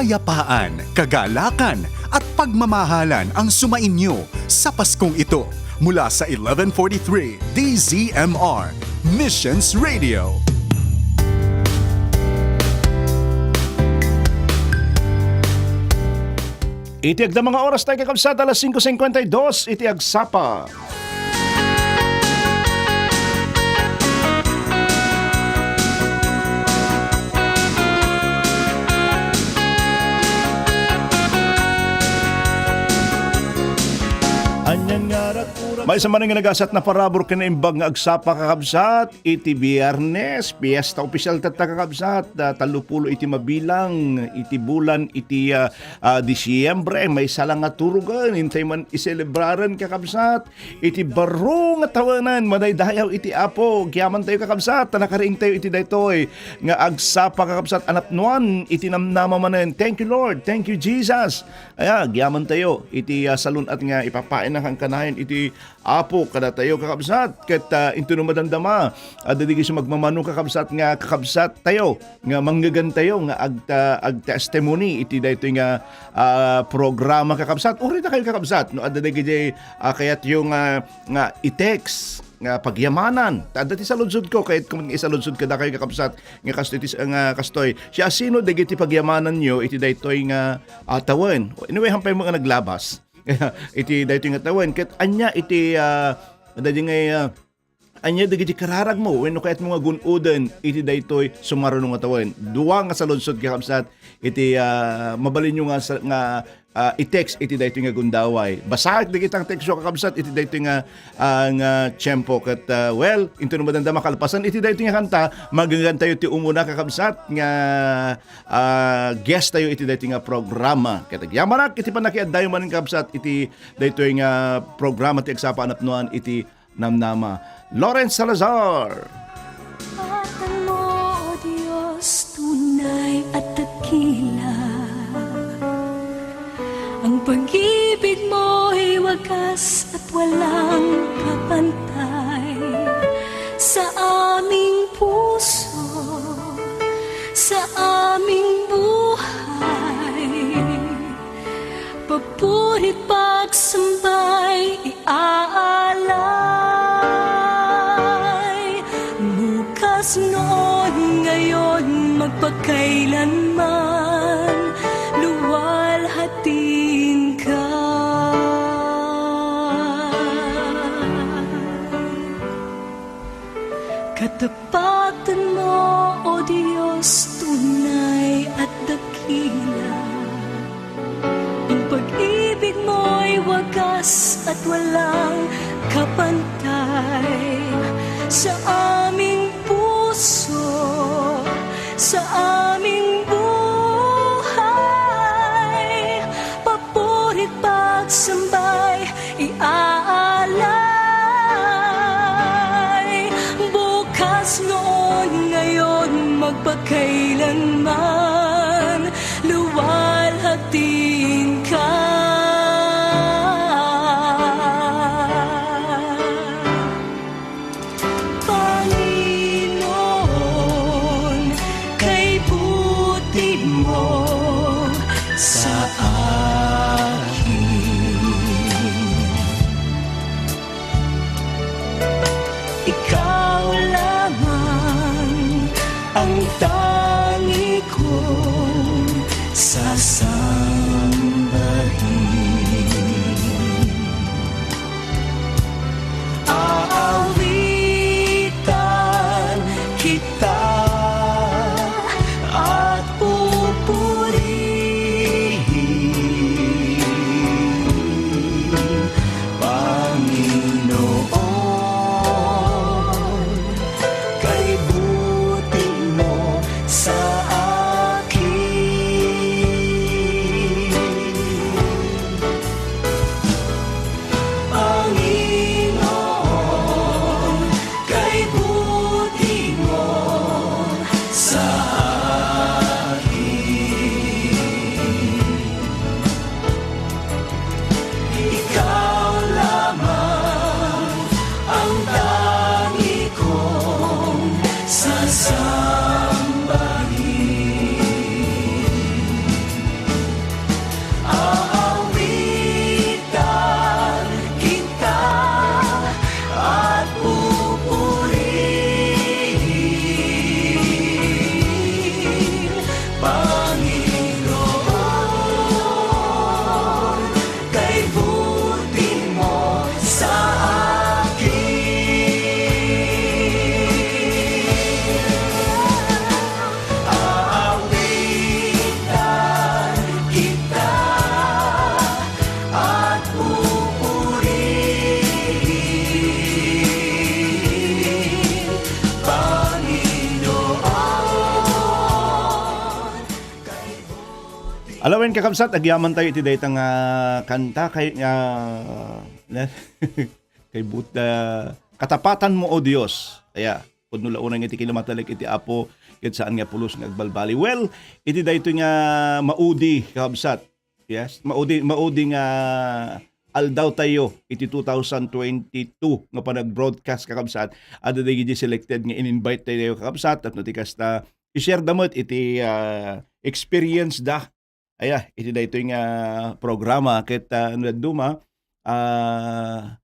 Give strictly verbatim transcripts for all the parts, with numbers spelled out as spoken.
Kapayapaan, kagalakan, at pagmamahalan ang sumainyo sa Paskong ito mula sa eleven forty-three D Z M R Missions Radio. Iti agdama nga oras tayo, kakabsat, alas singko singkwenta y dos iti agsapa. Maysa manen nga nagasat, naparabur ken naimbag nga agsapa, kakabsat, iti Biyernes, piesta opisyal tatta, kakabsat, ah, tallopulo iti mabilang iti bulan iti, ah, ah, Disiembre. Maysa la nga turogen, intay man iselebraren, kakabsat, iti baro nga tawenen. Madaydayaw iti Apo. Agyamantayo, kakabsat, ta nakariingtayo iti daytoy nga agsapa, kakabsat, a napnuan iti namnama manen. Thank you, Lord. Thank you, Jesus. Aya, agyamantayo iti, ah, salun-at nga ipapaina kankanayon iti Apo kadatayo, kakabsat, ket, ah, intono madamdama, adda dagiti sumagmamano, kakabsat, nga kakabsat tayo, nga mangngegentayo nga agta-, agtestimony iti daytoy nga, ah, programa, kakabsat. Uray dakayo, kakabsat, no adda dagiti, ah, kayatyo nga, nga i-text nga pagyamanan. Ta adda ti saludsodko, kayatko met nga isaludsod kadakayo, kakabsat, nga kastoy ti, nga kastoy. Siasino dagiti pagyamananyo iti daytoy nga, ah, tawen? Anyway, hampay mo nga naglabas iti daytoy nga tawen. Ket ania iti, ah, daydi nga, ah, ania dagiti kararagmo wenno kayatmo nga gun-oden iti daytoy sumaruno nga tawen? Dua nga saludsod, kakabsat, iti, ah, mabalinyo nga sa-, nga, ah, i-text iti daytoy nga gundaway. Basaek dagiti textko, kakabsat, iti daytoy nga, ah, nga tiempo. Ket, ah, well, intono madamdama, kalpasan iti daytoy nga kanta, magangantayo ti umuna, kakabsat, nga, ah, guest tayo iti daytoy nga programa. Ket agyamanak iti pannakiaddayo manen, kakabsat, iti daytoy nga programa ti Agsapa a Napnuan iti Namnama. Lawrence Salazar. Katapatanmo, O Dios, tunay at dakila. Ang pag-ibig mo'y wagas at walang kapantay sa aming puso, sa aming buhay. Papuri't pagsambay iaalay. Bukas, noon, ngayon, magpakailanman, luwalhating ka. Katapatan mo, O Dios, tunay at dakila. Ang pag-ibig mo'y wagas at walang kapantay sa aming puso, sa aming buhay. Papuri't pagsambay iaalay. Bukas, noon, ngayon, magpakailanman, luwalhating ka. Panginoon, kaibuti mo sa akin. Ikaw lamang ang tangi kong sasambahin. Aawitan kita at pupurihin, Panginoon, kaibuti mo sa akin. Alawen, kakabsat, agyaman tayo iti dayta nga kanta kay, ah, kay but, ah, Katapatan Mo, O Dios. Aya, pudno la unay nga iti kinamatalik iti Apo, ket saan nga pulos nga agbalbaliw. Well, iti daytoy nga maudi, kakabsat. Yes, maudi, maudi nga aldaw tayo iti two thousand twenty-two nga panag-broadcast, kakabsat. Adda dagiti selected nga in-invite tayo, kakabsat, tapno ti kasta i-share da met iti, ah, experience da. Aya, iti daytoy nga programa ket, ah, no dadduma, ah,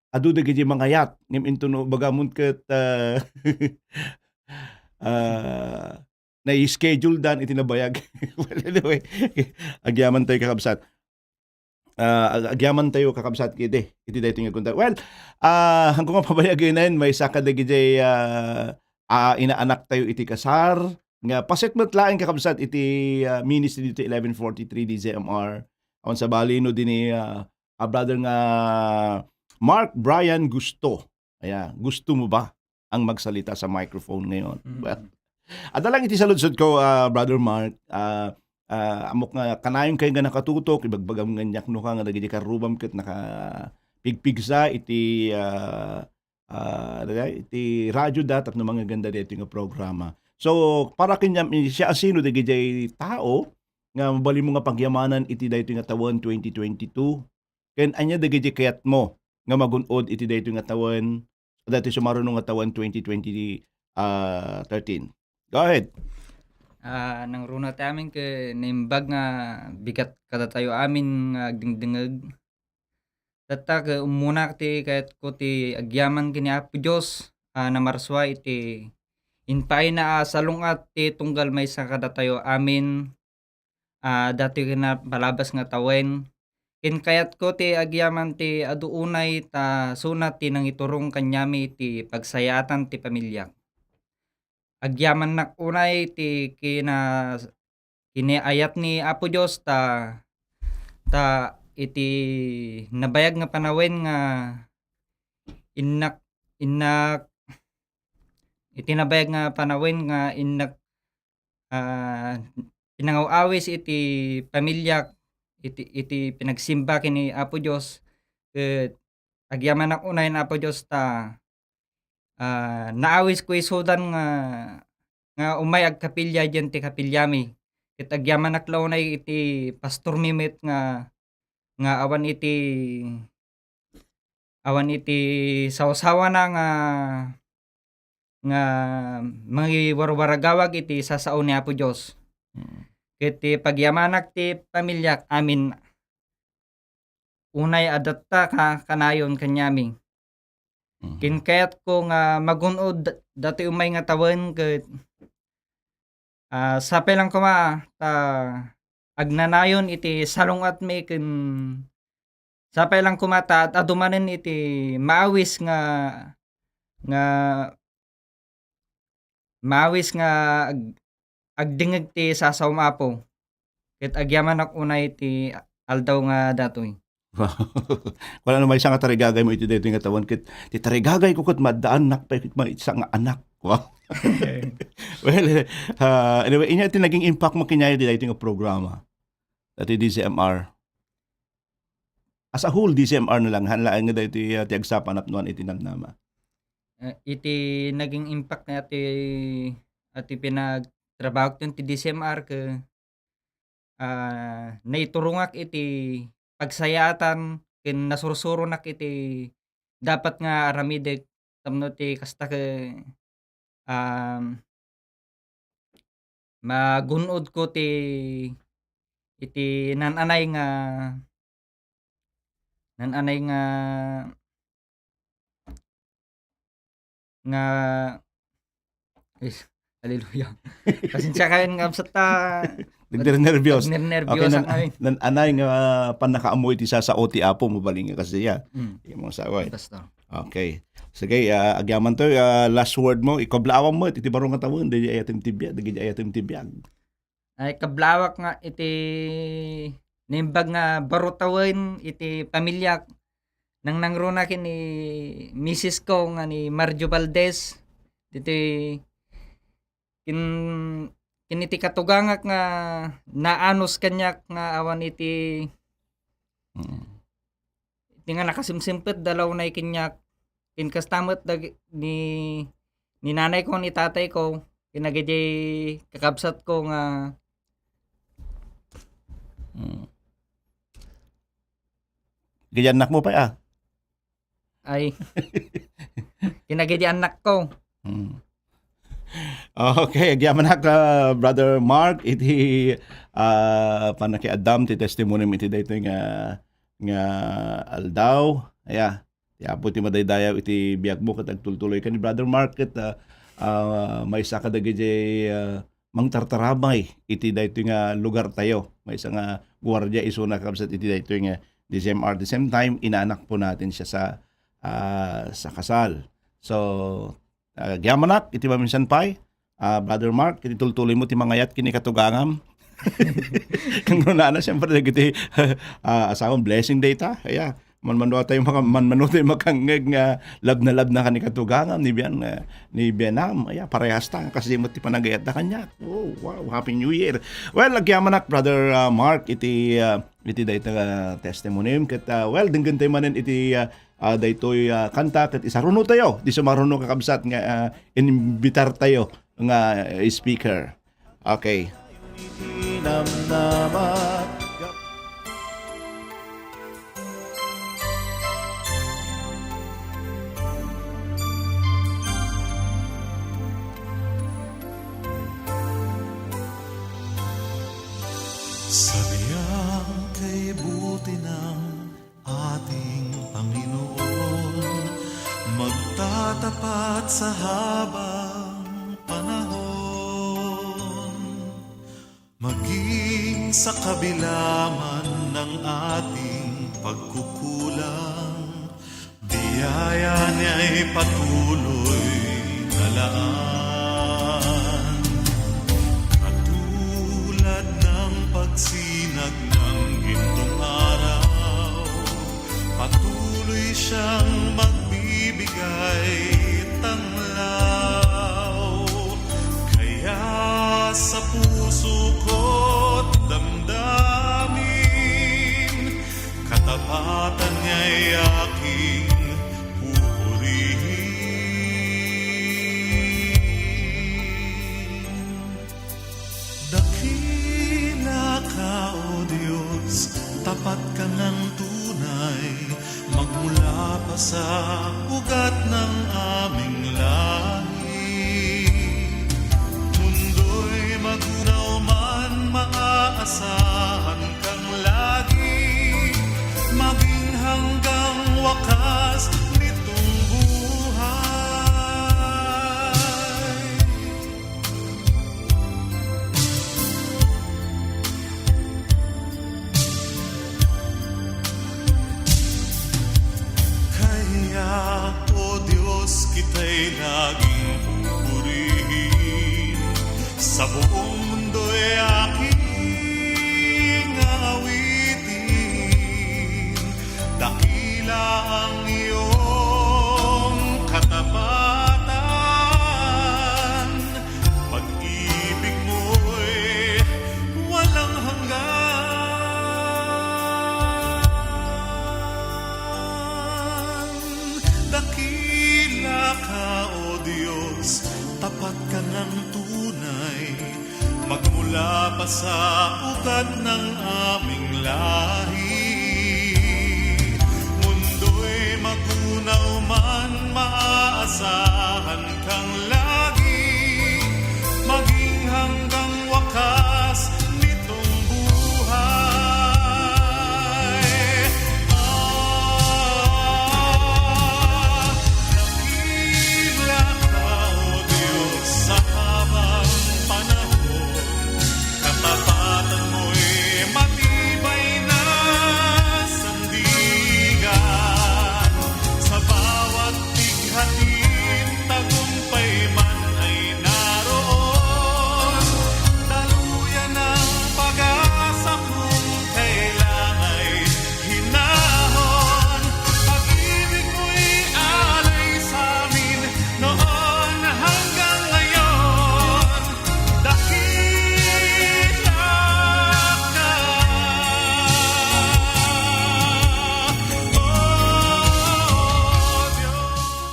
adu dagiti mangayat ngem intono bagamon ket, ah, ah, nai-schedule dan iti nabayag. Well, anyway, agyaman tayo, kakabsat. Ah, ag-, agyaman tayo, kakabsat, iti, iti daytoy nga kunta. Well, ah, hangko nga pabayag nen, maysa kadagiti, ah, ah, inaanak tayo iti kasar, nga paset met laeng, kakabsat, iti, ah, ministry dito eleven forty-three D Z M R. Awan sabali no dini, ah, ah, brother nga Mark Brian Gusto. Aya, gusto mo ba ang magsalita sa microphone ngayon? Mm. Well, adda lang iti saludsod ko, ah, Brother Mark, ah, ah, ammok nga kanayon kay nga nakatutok, ibagbagam nga niakno ka nga dagiti karrubam ket nakapigpigsa iti, ah, ah, iti radyo da tapno mangaganda daytoy nga programa. So, para kaniam, siasino dagiti tao nga mabalinmo nga pagyamanan iti daytoy nga tawen twenty twenty-two? Ken ania dagiti kayatmo nga magun-od iti daytoy nga tawen, daytoy sumaruno nga tawen twenty twenty, ah, thirteen? Go ahead. Ah, nangruna ti amin ket naimbag nga bigat kadatayo amin nga agdingdingeg. Tatta ket ummunak ti kayatko ti agyaman ken ni Apo Dios a namarsua iti impaayna a salung-at ti tunggal maysa kadatayo amin a datoy ken napalabas nga tawen. Ken kayatko ti agyaman ti adu unay ta suna ti nangiturong kaniami ti pagsayaatan ti pamiliak. Agyamannak unay ti kina-, kinaayat ni Apo Dios ta, ta iti nabayag nga panawen nga innak, innak, iti nabayag nga panawen nga innak, ah, pinangaw-awis iti pamiliak, iti, iti pinagsimba ken ni Apo Dios, ket agyamanak unay ni Apo Dios ta, ah, naawisko isudan nga, nga umay agkapilya diyan ti kapiliami. Ket agyamanak la unay iti pastormi met nga, nga awan iti, awan iti sawsawana nga, nga mangiwarwaragawag iti sasao ni Apo Dios. Mm. Ket ti pagyamanak ti pamiliak amin unay adatta ka kanayon kaniami. Mhm. Ken kayatko nga magun-od da-, datoy umay nga tawen ket, ah, sapay lang koma ta agnanayon iti salungatmi ken sapay lang koma ta ad-adu manen iti maawis nga, nga maawis nga ag-, agdingeg ti sasaom, Apo. Ket agyamanak unay ti aldaw nga datoy. Wow. Wala na maysa nga tarigagaymo iti daytoy nga tawen ket ti tarigagayko ket maddaannak pay ket maysa nga anak. Wow. Well, ah, anyway, ania ti naging impact mo kaniayo ti daytoy nga programa? Dati D Z M R. As a whole, D Z M R na lang, han laeng nga daytoy, ah, ti agsapa napnoan iti namnama. Eh, iti naging impact nga ti, ti pinagtrabaho ti D Z M R ket, ah, naiturongak iti pagsayaatan ken nasursuronak iti dapat nga aramidek tapno ti kasta ket, um, magun-odko ti iti nan-anay nga, nan-anay nga, nga, is, hallelujah. Pasensya kayo nga absat ta. Nagnernerbios. Nagnernerbios Okay, nan-, ang ay. Nan-anay nga pannakaammo iti sasao ti Apo, mabalin nga kasi ya. Mm. Yung mga saway. Basta. Okay. Sige, ah, agyaman to, ah, last word mo, ikablawang mo, iti baro nga tawen, di ayatem ti biag, di ayatem ti biag. Ay, kablawak nga iti naimbag nga baro tawen iti pamilyak. Nangnangruna ken ni misis ko nga ni Marjo Valdez. Ditoy kin-, ken iti katugangak nga naanus kaniak nga awan iti, Mm. iti nga nakasimsimpet da lawnay kaniak, ken kasta met dag-, ni, ni nanay ko, ni tatay ko, ken dagiti kakabsat ko nga Mm. Iti annakmo pay, ah. Ay. Ken dagiti annakko. Hmm. Okay, agyamanak, ah, Brother Mark, iti, ah, panakiaddam ti testimony mo iti daytoy nga, nga aldaw. Aya, ti Apo ti madaydayaw iti biagmo ket agtultuloy ken ni Brother Mark ket, ah, ah, maysa kadagiti, ah, mangtartaramay iti daytoy nga lugartayo. Maysa nga guardia isuna, kabsat, iti daytoy nga D Z M R. At the same time, inaanak po natin siya sa, ah, sa kasal. So, ah, agyamanak iti maminsan pay, ah, Brother Mark, iti tultuloy mo ti mangayat ken ni katugangam. Kanguna na, siyempre, dagiti, ah, asawam, blessing dayta. Aya, manmano tayo maka-, manmano tayo makangngeg nga love na love na ken ni katugangam, ni bian, ah, ni bianam. Aya, parehas ta, kas di met ti panagayat da kaniak. Oh, wow, Happy New Year. Well, agyamanak, Brother, ah, Mark, iti, ah, iti dayta nga testimony. Ket, ah, well, denggen tayo manen iti, ah, ah, daytoy, ah, kanta ket isaruno tayo. Di sumaruno, kakabsat, nga, ah, inimbitar tayo nga, eh, speaker. Okay. Namnama. Sabiang kaibuti ng ating Panginoon, magtatapat sa habang panahon. Maging sa kabila man ng ating pagkukulang, biyaya niya'y patuloy na laan. Katulad ng pagsinag ng gintong araw, patuloy siyang magbibigay tanglaw. Kaya sa puso ko't damdamin, katapatan niya'y aking pupurihin. Dakila ka, O Diyos, tapat ka ngang tunay, magmula pa sa ugat ng aming lahi. Mundo'y magunaw man, maaasahan kang lagi, maging hanggang wakas nitong buhay. Kaya, O Diyos, kita'y laging pupurihin. Sa buong mundo'y aking awitin. Dakila ang iyong katapatan, pag-ibig mo'y walang hanggan. Dakila ka, O Diyos, tapat ka ngang tunay. Magmula pa sa ugat ng aming lahi, mundo'y magunaw man, maaasahan kang lagi, maging hanggang wakas nitong buhay. Ah, Dakila ka, O Diyos, sa habang panahon. Katapatan mo'y matibay na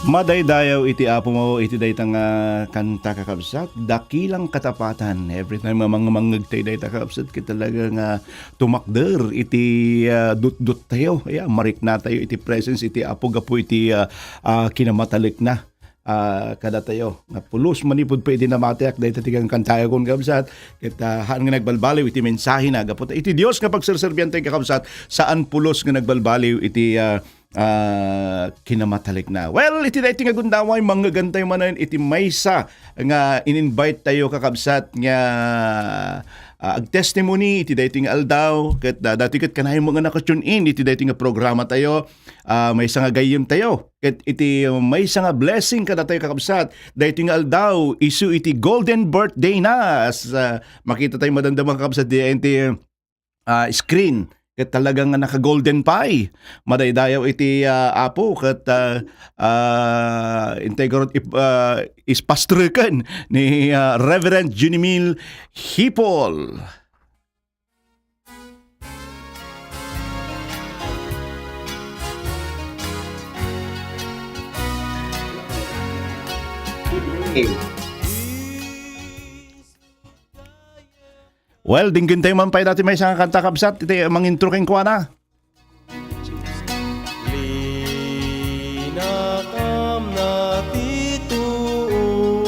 Madaydayaw iti Apo mo iti dayta nga kanta, kakabsat, dakilang katapatan. Every time nga mangmangngeg tayo dayta, kakabsat, ket talaga nga tumakder iti, ah, dutdot tayo. Ya, marikna tayo iti presence iti Apo gapu iti, ah, ah, kinamatalekna, ah, kadatayo. Nga pulos manipud pa iti namatiak dayta ti kantayakon, kakabsat. Ket, ah, haan nga nagbalbaliw iti mensahena gapu ta iti Dios nga pagserserbian tayo, kakabsat, saan pulos nga nagbalbaliw iti, ah, ah, kinamatalekna. Well, iti daytoy nga gundaway, mangngegantay manen iti maysa nga in-invite tayo, kakabsat, nga, ah, agtestimony iti daytoy nga aldaw. Ket, ah, datoy ket kanayon mo nga naka-tune in iti daytoy nga programa tayo. Ah, maysa nga gayyem tayo. Ket iti maysa nga blessing kadatayo, kakabsat, daytoy nga aldaw, isu iti golden birthday na. As, ah, makita tayo madamdama, kakabsat, di iti ah, screen. Ket talaga nga naka-golden pay. Madaydayaw iti, ah, Apo ket, ah, ah, intay garud ip-, ah, ispastreken ni, ah, Reverend Junimil Hipol. Well, dinggen tayo man pay dati maysa nga kanta, kabsat, iti mangintro kenkuana. Linakaam na ti too.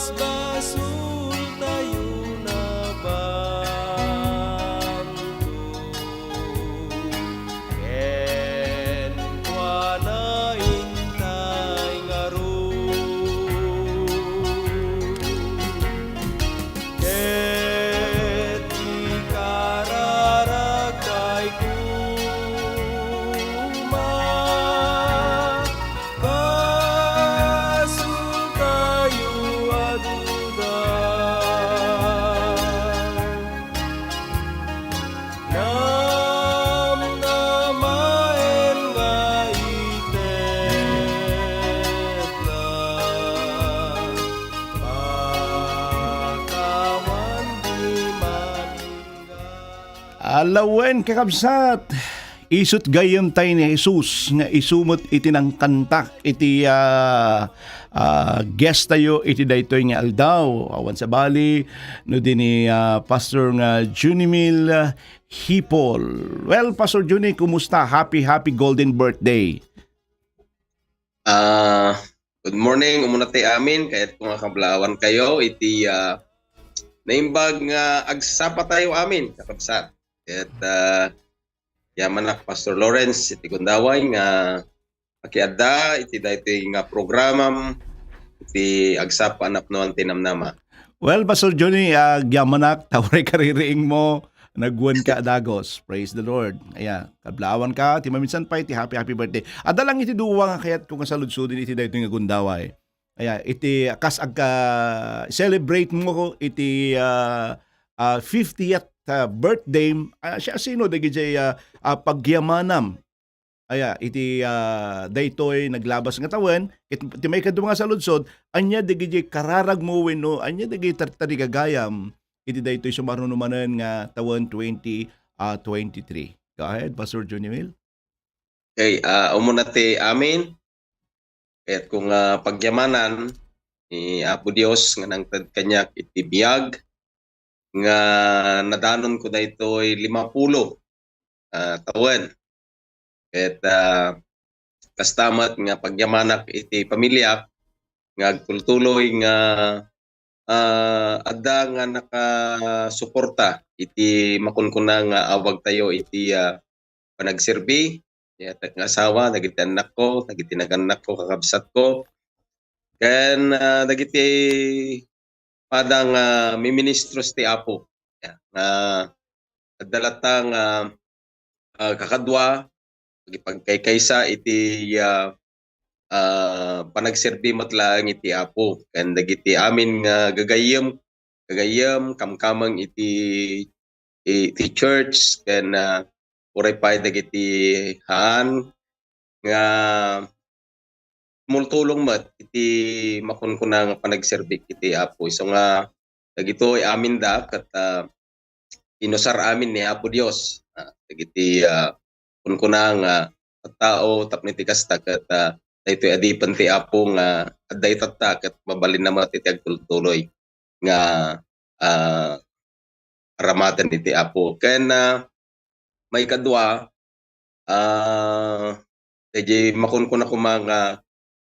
Basbasol tayo na bangto. Kenkuana intay ngarud. Ket ikararagtay koma, basol tayo a duda. Namnamaen nga itedna, pakawan di maningga. Alawen, kakabsat, isut gayyem tay ni Jesus nga isu met iti nangkanta iti, ah, ah, guest tayo iti daytoy nga aldaw. Awan sabali, no di ni, ah, Pastor nga Junimil, ah, Hipol. Well, Pastor Juni, kumusta? Happy, happy golden birthday. Ah, good morning, umuna ti amin. Kayat ko nga kablaawan kayo iti, ah, naimbag nga agsapa tayo amin, kakabsat. Ket, ah, yamanak, Pastor Lawrence, iti gundaway nga akiadda iti daytoy nga programam iti agsapa a napnoan ti namnama. Well, Pastor Johnny, ah, agyamanak, ta uray kaririing mo, nagwen ka a dagus. Praise the Lord. Aya, kablaawan ka, ti maminsan pay, ti happy, happy birthday. Adda lang iti dua nga kayat ko nga saludsodin iti daytoy nga gundaway. Aya, iti kas agka-celebrate mo iti, ah, ah, fiftieth, ah, birthday, ah, siasino dagiti, ah, ah, pagyamanam? Aya, iti, ah, daytoy naglabas nga tawen, ket ti maikadua nga saludsod, ania dagiti kararag mo wenno ania dagiti tartarigagayam iti daytoy sumaruno manen nga tawen twenty, ah, twenty-three? Go ahead, Pastor Juniel. Okay, ah, umuna ti amin, kayat ko nga pagyamanan ni Apo Dios nga nangted kaniak iti biag nga nadanonko daytoy limapulo, ah, tawen. Ket, ah, kasta met nga pagyamanak iti pamiliak nga agtultuloy nga, ah, adda nga nakasuporta iti makunkuna nga awagtayo iti, ah, panagserbi, ti atek nga asawa, dagiti annakko, dagiti nagannakko, kakabsatko, ken, ah, dagiti pada nga miministros ti Apo. Ya, nga adda latta nga, ah, kakadua, agipagkaykaysa iti, ah, ah, panagserbi met laeng iti Apo ken dagiti amin nga gagayyem, gagayyem, kamkameng iti, iti church ken, ah, uray pay dagiti haan nga tumultulong met iti makunkuna nga panagserbi iti Apo. Isu nga dagitoy aminda ket, ah, inusar amin ni Apo Dios, ah, dagiti, ah, kunkuna nga tattao tapno iti kasta ket, ah, daytoy adipen ti Apo nga adda itatta ket mabalinna met iti agtultuloy nga, ah, aramaten iti Apo. Ken, ah, maikadua, ah, daydiay makunkuna koma nga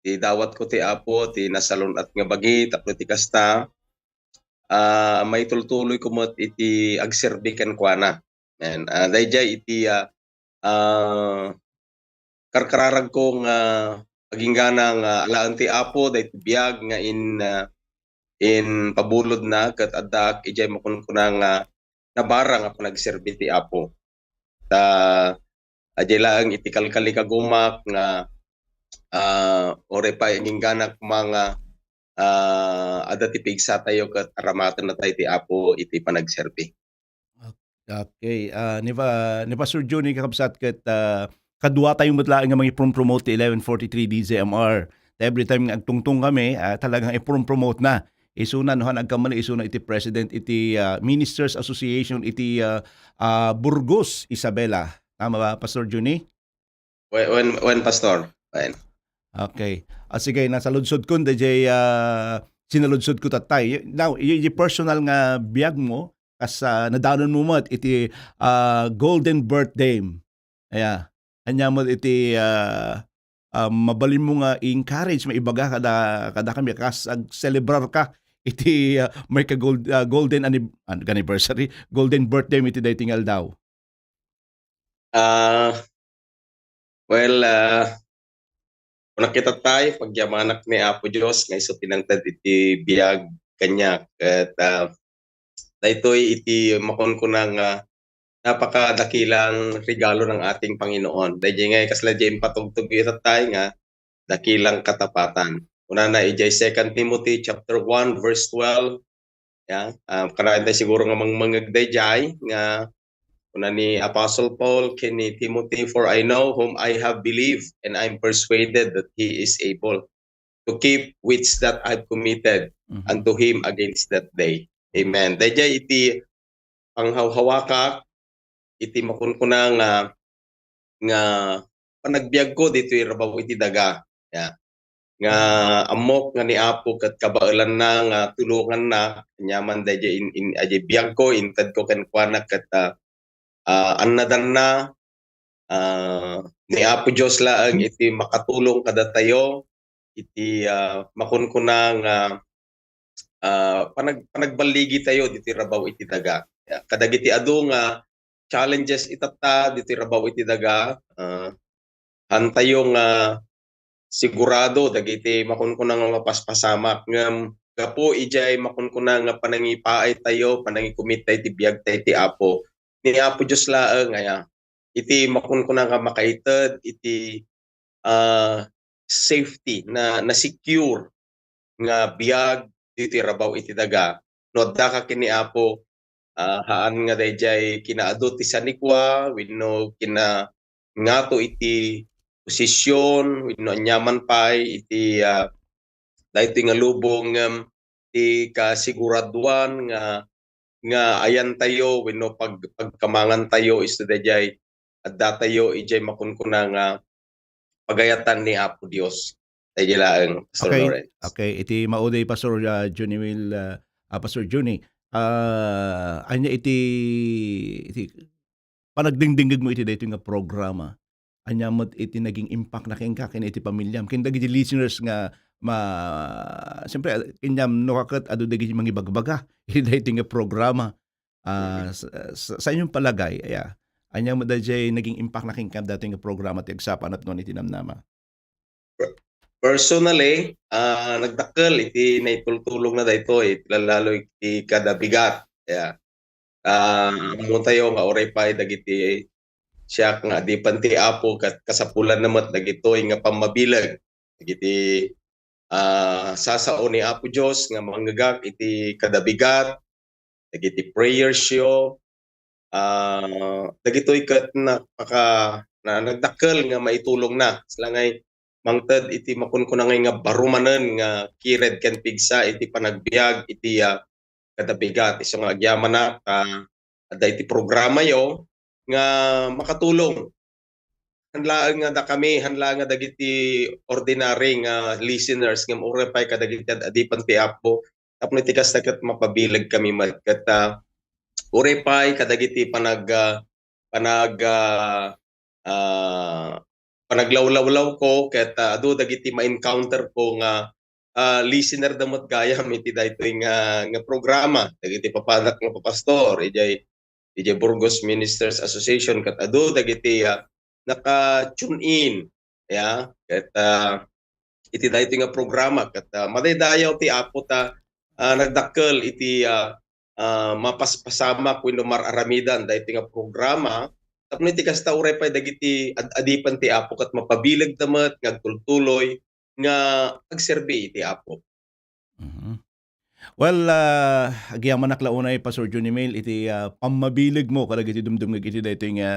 ti dawatko ti Apo ti nasalun-at nga bagi tapno ti kasta, ah, maitultuloyko met iti agserbi kenkuana. Amen. Ah, daydiay iti, ah, ah, karkararagko nga aginggana nga alaen ti Apo daytoy biag nga in, ah, in pabulodna ket addaak idiay makunkuna nga nabarang a panagserbi ti Apo. Ta, adiay laeng iti kalkalikagumak nga, ah, uray pay agingganak koma nga, ah, adda ti pigsatayo ket aramatenna tayo ti Apo iti panagserbi. Okay. Ah, ni Pa-, ni Pastor Johnny, kakabsat, ket, ah, kadua tayo met laeng nga mangiprompromote ti eleven forty-three D Z M R. Ta every time nga agtungtong kami, ah, talagang iprompromote na. Isuna, no, han agkamali, isuna iti president iti, ah, Ministers Association iti, ah, ah, Burgos, Isabela. Tama ba, Pastor Johnny? Wen, wen, wen, Pastor. Wen. Okay. Ah, sige, nasaludsodkon daydiay, ah, sinaludsodko tattay. Now, y-, y-, personal nga biag mo, kas, ah, nadanon mo met iti, ah, Golden Birthday. Aya. Ania met iti, ah, ah, mabalin mo nga i-encourage, maibaga kada, kada kami, kas agselebrar ka iti, ah, may ka gold-, ah, golden annib-, an-, anniversary, golden birthday mo iti daytoy nga aldaw? Ah, well, ah, kunak ita tay, pagyamanak ni Apo Dios nga isu ti nangted iti biag kaniak. Ket, ah, daytoy iti makunkuna nga napakadakilang regalo ng ating Panginoon. Daydiay ngay kasla diay impatugtog ita tay nga dakilang katapatan. Kunana idiay Second Timothy chapter one, verse twelve, ya, ah, kanayon tayo siguro nga mangmangeg daydiay nga kuna ni Apostle Paul ken ni Timothy, "For I know whom I have believed, and I am persuaded that he is able to keep which that I've committed Mhm. unto him against that day." Amen. Daydiay iti panghawhawakak iti makunkuna nga, nga panagbiagko ditoy rabaw iti daga. Ya. Nga ammok nga ni Apo ket kabaelanna nga tulongannak, aniaman daydiay in, in, adiay biagko, intedko kenkuana ket, ah, ah, annadanna, ah, ni Apo Dios laeng iti makatulong kadatayo iti, ah, makunkuna nga, ah, panag-, panagballigitayo ditoy rabaw iti daga. Ya, kadagiti adu nga challenges itatta ditoy rabaw iti daga, ah, hantayo nga sigurado dagiti makunkuna nga mapaspasamak, ngem gapu idiay makunkuna nga panangipaaytayo, panangikumitta iti biagta iti Apo, ni Apo Dios laeng aya iti makunkuna nga makaited iti, ah, safety, na, na secure nga biag ditoy rabaw iti daga. No addaka ken ni Apo, ah, haan nga daydiay kinaadu ti sanikua wenno kina-, ngato iti posisyon wenno aniaman pay iti, ah, daytoy nga lubong, ngem ti kasiguraduan nga, nga ayantayo wenno pag-, pagkamangantayo isu daydiay addatayo idiay makunkuna nga pagayatan ni Apo Dios. Daydiay laeng, Pastor Okay. Lawrence. Okay, iti mauday, Pastor, ah, Juniwil, ah, ah, Pastor Juni. Ah, ania iti, iti panagdingdingeg mo iti daytoy nga programa? Ania met iti naging impact na kenka ken iti pamiliam? Ken dagiti listeners nga ma-, siyempre, ken no ka ket adu dagiti mangibagbaga iti daytoy nga programa. Ah, Mm. sa, sa, sa inyong palagay, aya, ania met daydiay naging impact na kenka daytoy nga programa ti Agsapa a Napnuan iti Namnama? Per-, personally, ah, nagdakkel iti naitultulongna daytoy, lalo iti kada bigat. Aya. Ah, ammotayo nga uray pay dagiti siak nga adipen ti Apo ket kasapulanna met dagitoy nga pammabileg dagiti, ah, sasao ni Apo Dios nga mangngegak iti kada bigat, dagiti prayers yo, ah, dagitoy ket napaka-, na, nagdakkel nga maitulongna. Sila ngay mangted iti makunkuna ngay nga baro manen nga kired ken pigsa iti panagbiag iti, ah, kada bigat. Isu nga agyamanak, ah, adda iti programayo nga makatulong. Han laeng nga dakami, han laeng nga dagiti ordinary nga listeners nga uray pay kadagiti ad-adipen ti Apo. Tapno iti kasta ket mapabileg kami met. Ket, ah, uray pay kadagiti panag-, ah, panag-, ah, ah, panaglawlawlaw ko ket, ah, adu dagiti ma-encounter ko nga, ah, listener da met gayam iti daytoy nga, nga programa dagiti papanak nga papastor idiay, idiay Burgos Ministers Association ket adu dagiti, ah, naka-tune in, ya, ket, ah, iti daytoy nga programa ket, ah, madaydayaw ti Apo ta, ah, nagdakkel iti, ah, ah, mapaspasamak wenno mar-aramidan daytoy nga programa tapno iti kasta uray pay dagiti ad-adipen ti Apo ket mapabilegda met nga agtultuloy nga agserbi iti Apo. Mhm. Well, ah, agyamanak la unay, Pastor Johnny Mail, iti, ah, pammabileg mo kadagiti dumdumngeg iti daytoy nga,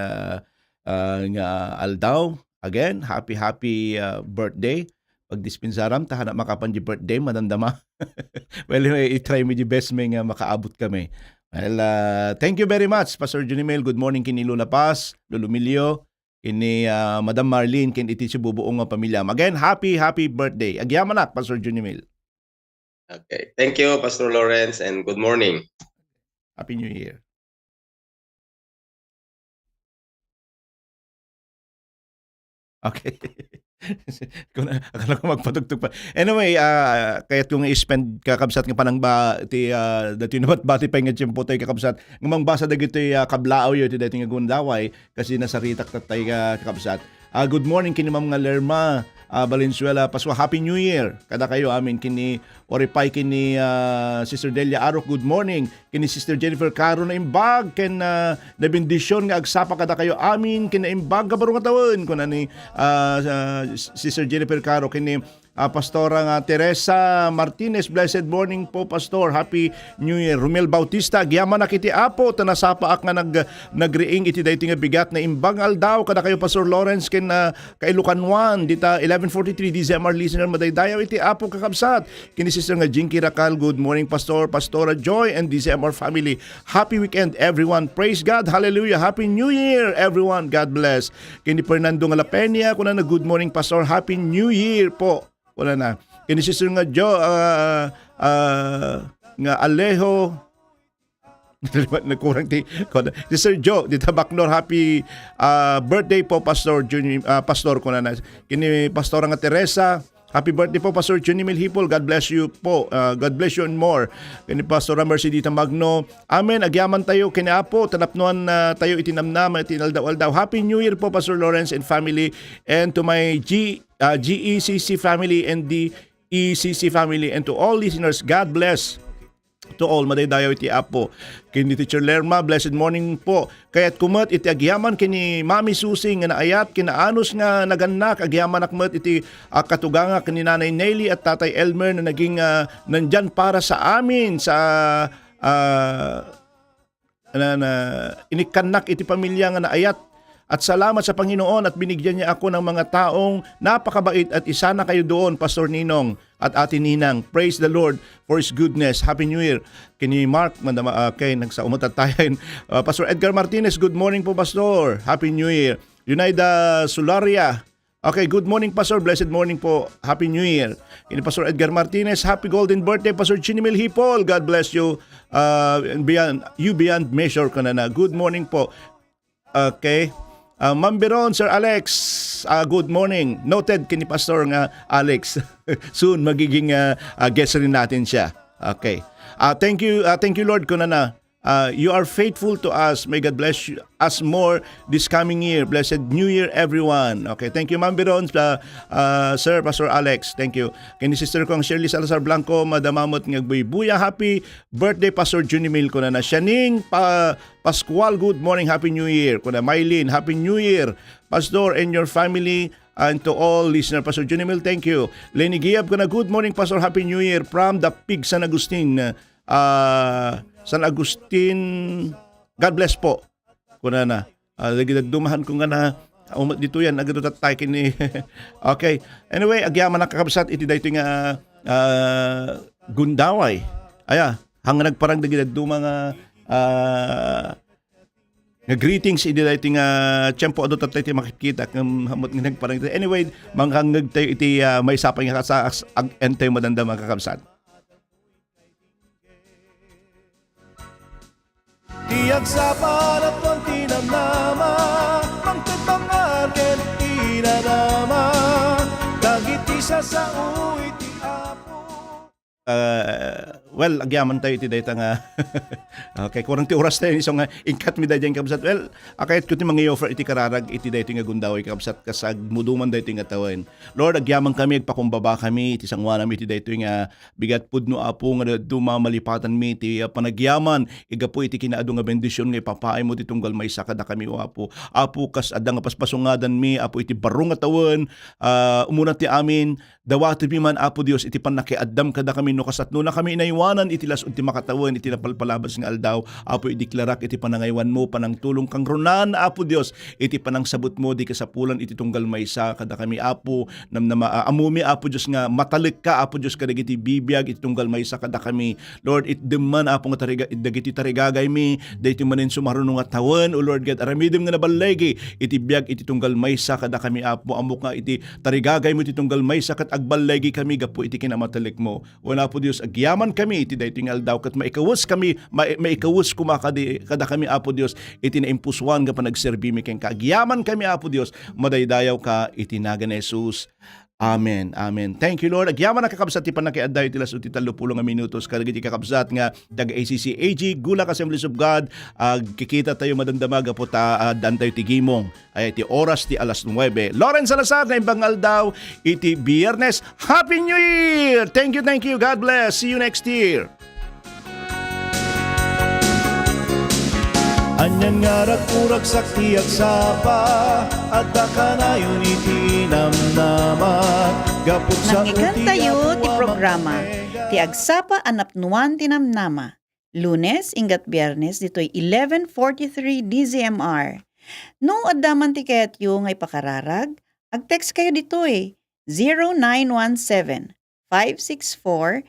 ah, nga aldaw. Again, happy, happy, ah, birthday. Pagdispensaram, ta hanak makapan di birthday, madamdama. Well, anyway, i-try mi di best mi nga makaabot kami. Well, ah, thank you very much, Pastor Johnny Mail. Good morning, ken ni Lola Paz, Lolo Emilio, ken ni, ah, Madam Marlene, ken iti sibubuong nga pamiliam. Again, happy, happy birthday. Agyamanak, Pastor Johnny Mail. Okay. Thank you, Pastor Lawrence, and good morning. Happy New Year. Okay. Kung akala ko magpatugtog pa. Anyway, ah, kayat ko nga i-spend, kakabsat, nga panangba-, ti, ah, dati nabatbati pay nga tiempo tayo, kakabsat, nga mangbasa dagiti, ah, kablaaw yo, ti dati nga gundaway, kasi nasaritak tatay, ah, kakabsat. Ah, good morning, ken ni Ma'am nga Lerma, ah, Valenzuela Pasua. Happy New Year kadakayo amin, ken ni Oripay, ken ni, ah, Sister Delia Arok. Good morning. Ken ni Sister Jennifer Caro, naimbag ken, ah, nabendisyon nga agsapa kadakayo amin ken naimbag nga baro nga tawen, kuna ni, ah, ah, Sister Jennifer Caro, ken ni, ah, Pastora nga Teresa Martinez. Blessed morning po, Pastor. Happy New Year. Romel Bautista, agyamanak iti Apo ta nasapaak nga nag-, nagriing iti daytoy nga bigat. Naimbag nga aldaw kadakayo, Pastor Lawrence, ken, ah, Kailukan Juan, dita eleven forty-three D Z M R listener, madaydayaw iti Apo, kakabsat. Ken ni Sister nga Jinky Racal, good morning, Pastor, Pastora Joy, and D Z M R family. Happy weekend, everyone. Praise God. Hallelujah. Happy New Year, everyone. God bless. Ken ni Fernando nga La Peña, kuna na, "Good morning, Pastor. Happy New Year po." Kuna na. Ken ni Sister nga Jo, ah, ah, nga Alejo, nagkurang ti, kuna, Sister Jo, dita Bacnor, happy, ah, birthday po, Pastor Juni-, ah, Pastor, kuna na. Ken ni Pastora nga Teresa, "Happy birthday po, Pastor Juni Milhipol. God bless you po. Ah, God bless you and more." Ken ni Pastora Mercy dita Magno, "Amen. Agyaman tayo ken ni Apo, ta napnuan, ah, tayo iti namnama, iti inaldaw-aldaw." Happy New Year po, Pastor Lawrence and family, and to my G-, ah, G E C C family and the E C C family, and to all listeners, God bless to all, madaydayaw iti Apo. Ken ni Teacher Lerma, "Blessed morning po. Kayatko met iti agyaman ken ni Mami Susi nga naayat ken naanus nga nagannak. Agyamanak met iti, ah, katugangak ni Nanay Nelly at Tatay Elmer na naging, ah, nandyan para sa amin sa, ah, na, na inikkannak iti pamilya nga naayat. At salamat sa Panginoon at binigyan niya ako ng mga taong napakabait at isana kayo doon, Pastor Ninong at Ate Ninang. Praise the Lord for His goodness. Happy New Year." Ken ni Mark, madama, ah, okay, nagsaumat tayo. Ah, Pastor Edgar Martinez, "Good morning po, Pastor. Happy New Year." Yunaida Sularia, "Okay, good morning, Pastor. Blessed morning po. Happy New Year." Ken ni Pastor Edgar Martinez, "Happy golden birthday, Pastor Chinimil Hipol. God bless you, uh, and beyond, you beyond measure," kuna na. Good morning po. Okay. Ah, Ma'am Biron, Sir Alex, ah, good morning. Noted ken ni Pastor nga Alex. Soon, magiging, ah, ah, guest rin natin siya. Okay. Ah, thank you, ah, thank you, Lord, kuna na. Ah, you are faithful to us. May God bless you, us more this coming year. Blessed New Year, everyone. Okay, thank you, Ma'am Biron, sa, ah, Sir Pastor Alex. Thank you. Ken ni Sister kong Shirley Salazar Blanco, madamamot nga agbuybuya. Happy birthday, Pastor Junimil, kuna na. Sianing pa-, Pascual, good morning, Happy New Year. Kuna Mylene, Happy New Year, Pastor, and your family, and to all listener. Pastor Junimil, thank you. Lenny Giab, kuna, "Good morning, Pastor, Happy New Year from the Pig San Agustin." Ah, San Agustin, God bless po. Kuna na. Ah, lagi nagdumahan ko nga na, umat dito yan, agad tayo kini. Okay. Anyway, agyamanak, kakabsat, iti daytoy nga, ah, gundaway. Aya, hang nagparang dagi nagduma nga, ah, nga greetings idi daytoy nga tiempo, adu tattay ti makikita ken hamot nga nagparang. Anyway, mangkangngeg tayo iti, ah, maysa pay nga kasa-, ag-, entay madanda, mga kakabsat. Ti agsapa, napnuan ti namnama, mangted mangar ken inadama, dagiti sasao iti Apo. Ah, well, agyaman tayo iti dayta nga, okay, kurang ti oras tayo, isu nga inkat mi daydiay, kabsat. Well, akayat ko ti mangi-offer iti kararag iti daytoy nga gundaway, kabsat, kas agmuduman daytoy nga tawen. Lord, agyaman kami, agpakumbaba kami iti sanguanam iti daytoy nga bigat pudno, Apo, nga duma malipatanmi iti, ah, panagyaman, igapu iti kinaadu nga bendision nga ipapaaymo ti tunggal maysa kadakami, O Apo. Apo, kas adda nga paspasungadanmi, Apo, iti baro nga tawen, ah, umuna ti amin, dawatenmi man, Apo Dios, iti pannakiaddam kadakami, no kasatnonakami inaywanan iti las-ud ti makatawen iti napalpalabas nga aldaw. Apo, idiklarak iti panangaywanmo, panangtulong kangrunan, Apo Dios, iti panangsabutmo, di kasapulan iti tunggal maysa kadakami, Apo. Namnama, ah, ammom, Apo Dios, nga matalekka, Apo Dios, kadagiti bibiag iti tunggal maysa kadakami. Lord, itdem man, Apo, nga tariga-, dagiti tarigagaymi, daytoy manen sumaruno nga tawen, O Lord God, aramidem nga naballegi iti biag iti tunggal maysa kadakami, Apo. Ammok nga iti tarigagaymo iti tunggal maysa ket agballegikami gapu iti kinamatalekmo. Wen, Apo Dios, agyaman kami iti daytoy nga aldaw ket maikawes kami, ma-, maikawes koma kadi-, kadakami, Apo Dios, iti naimpusoan nga panagserbimi kenka. Agyaman kami, Apo Dios, madaydayawka iti nagan ni Jesus. Amen. Amen. Thank you, Lord. Agyaman a, kakabsat, ti pannakiaddayo iti las-ud ti tallopulo nga minutos kadagiti kakabsat nga taga A C C A G, Gulak Assemblies of God. Agkikita tayo madamdama gapu ta, ah, daan tayo ti gimong. Ay, ti oras ti alas nuebe. Lawrence Salazar, naimbag nga aldaw iti Biyernes. Happy New Year! Thank you, thank you. God bless. See you next year. Anian nga raguragsak ti agsapa, adda kanayon iti namnama. Gapu sa Nangyigan tayo ti programa, Ti Agsapa a Napnuan ti Namnama. Lunes, inggat Biyernes, ditoy eleven forty-three D Z M R. No adda man ti kayatyo nga ipakararag, agtext kayo ditoy, zero nine one seven, five six four,